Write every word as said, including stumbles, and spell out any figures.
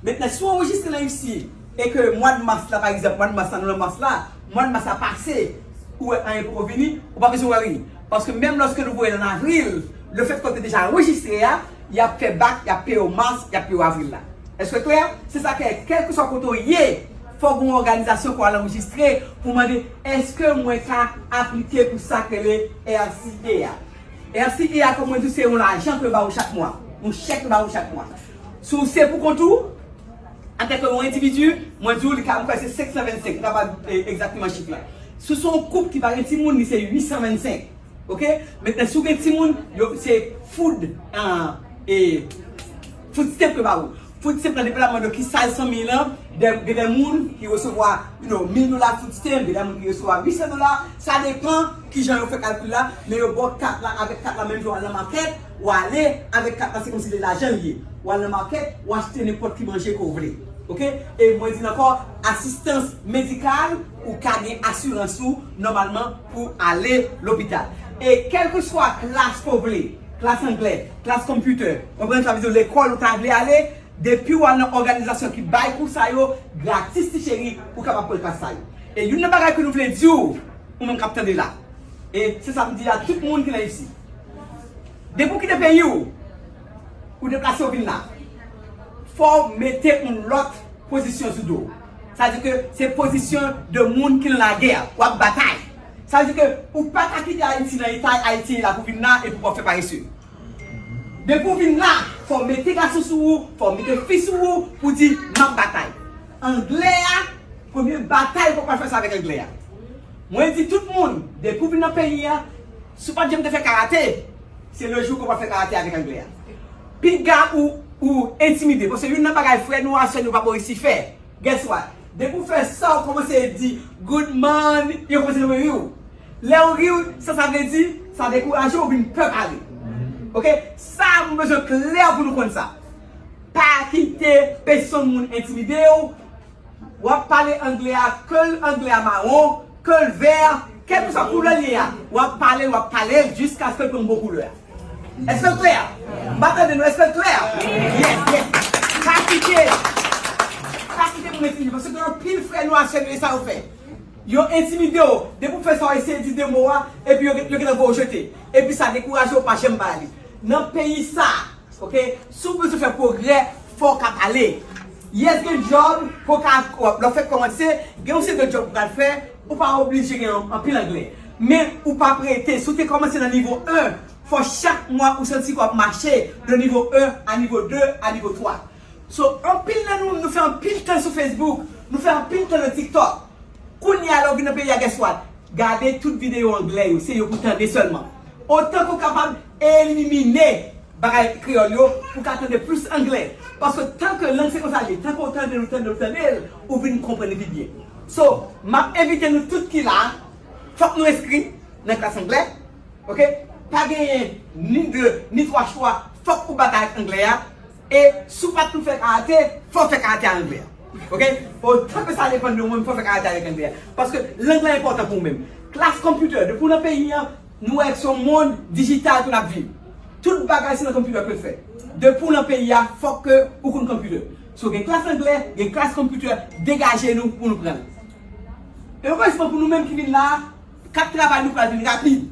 Mentnan, si w anrejistre nan isi, e ke mwa de mas la, pa egzanp, mwa de mas la, nou nan mas la, mwa de mas la pase, ou wè anyen poko vini, ou pa bezwen wè ri. Paske menm lòske nou voye l ann avril, lefètke w te deja anrejistre a, y ap fè bak, y ap peye w mas, y ap peye w avril la. Èske klè? Se sa k fè, kèlkeswa kote w ye, fòk gen yon òganizasyon ke w al anrejistre pou mande, èske mwen ka aplike pou sa k rele R C A a? R C A a, kòm mwen di w, se yon lajan ke yo ba w chak mwa. Yon chèk yo ba w chak mwa. Si w se pou kont ou, antanke yon endividi, mwen di w, li ka, mwen kwè se senk san vennsenk, m ka pa, e, egzakteman chif la. Si w se yon koup ki pa gen timoun, li se uit san vennsenk. Oke? Mentnan, si w gen timoun, yo, se food, ah, e, food stamp yo ba ou. Food stamp nan depandaman de ki size fanmiy lan, de, gen de moun ki resevwa, you know, mil dola food stamp, gen de moun ki resevwa uit san dola, sa depann kijan yo fè kalkil la, men yo ba w kat la, avèk kat la, menm jan w al nan makèt, w ale avèk kat la, se kòmsi se lajan l ye. W al nan makèt, w achte nenpòt ki manje ke w vle. Oke? E mwen di l ankò, asistans medikal, ou ka gen asirans ou, nòmalman, pou ale lopital. E kèlkeswa klas ke w vle, klas anglè, klas konpitè, w konprann sa vle di lekòl ou ta vle ale, depi w al nan òganizasyon ki bay kou sa yo, gratis ti cheri, ou kapab pran klas sa yo. E youn nan bagay ke nou vle di w, ou menm k ap tande la, e se sa m di a tout moun ki nan isi. Depi w kite peyi w, ou deplase w vin la, fò w mete yon lòt pozisyon sou do w. Sa vle di ke se pozisyon de moun ki nan lagè, w ap batay. Sa vle di ke ou pa ka kite Ayiti nan eta Ayiti ye la pou vin la epi w ap fè parese. Depi w vin la, fò w mete gason sou ou, fò w mete fi sou ou pou di, "M ap batay." Anglè a, premye batay fò w pral fè sa avèk anglè a. Mwen di tout moun, depi w vin nan peyi a, si w pa t janm te fè karate, se le jou ke w pral fè karate avèk anglè a. Piga ou, ou entimide, paske youn nan bagay frè nou a, sè nou pa bo resi fè, guess what? Depi w fè sa, w kòmanse di, "Good morning," yo kòmanse ri w. Lè yo ri w, sa sa vle di, sa dekouraje w, w vin pè pale. Oke? Sa, nou bezwen klè pou nou konn sa. Pa kite pèsonn moun entimide w. W ap pale anglè a, ke l anglè a mawon, ke l vè, kèlkeswa koulè l ye a, w ap pale l, w ap pale l jiskaske l pran bon koulè a. Èske l klè? M pa tande nou, èske l klè? Yes, yes. Pa kite, pa kite moun entimide, paske gen anpil frè nou a sè nou e sa yo fè. Yo entimide w, depi w fè sa, w eseye di de mo a, epi yo, yo gentan voye w jete. Epi sa dekouraje w, pa janm pale. Nan peyi sa, oke, si w bezwen fè pwogrè, fò w ka pale. Yes, gen djòb, fò w ka, lè w fèk kòmanse, gen yon seri de djòb ou pral fè, ou pa oblije gen anpil anglè. Men ou p ap rete, si w te kòmanse nan nivo en, fò chak mwa ou santi ke w ap mache de nivo en a nivo de a nivo twa. So, anpil nan nou, nou fè anpil tan sou Facebook, nou fè anpil tan nan TikTok. Kounye a, lè w vin nan peyi a, guess what? Gade tout videyo anglè yo, se yo pou tande sèlman. Otan ke w kapab elimine bagay kreyòl yo, pou w ka tande plis anglè. Paske tanke lang se konsa l ye, tanke w tande l, ou tande l, ou tande l, ou vin konprann li pi byen. So, m ap envite nou tout ki la, fòk nou enskri nan klas anglè. Oke? Pa genyen ni de, ni twa chwa. Fòk ou batay ak anglè a. E si w pa t konn fè karate, fò w fè karate a anglè a. Oke? Otan ke sa depann de ou menm, fò w fè karate avèk anglè a. Paske lang lan enpòtan pou ou menm. Klas konpitè, depi w nan peyi an, nou wè se yon mond dijital ke n ap viv. Tout bagay se nan konpitè ke l fèt. Depi w nan peyi a, fòk ke ou konn konpitè. So, gen klas anglè, gen klas konpitè, degaje nou pou nou pran l. E erezman pou nou menm ki vin la a, kat travay nou pral vin rapid.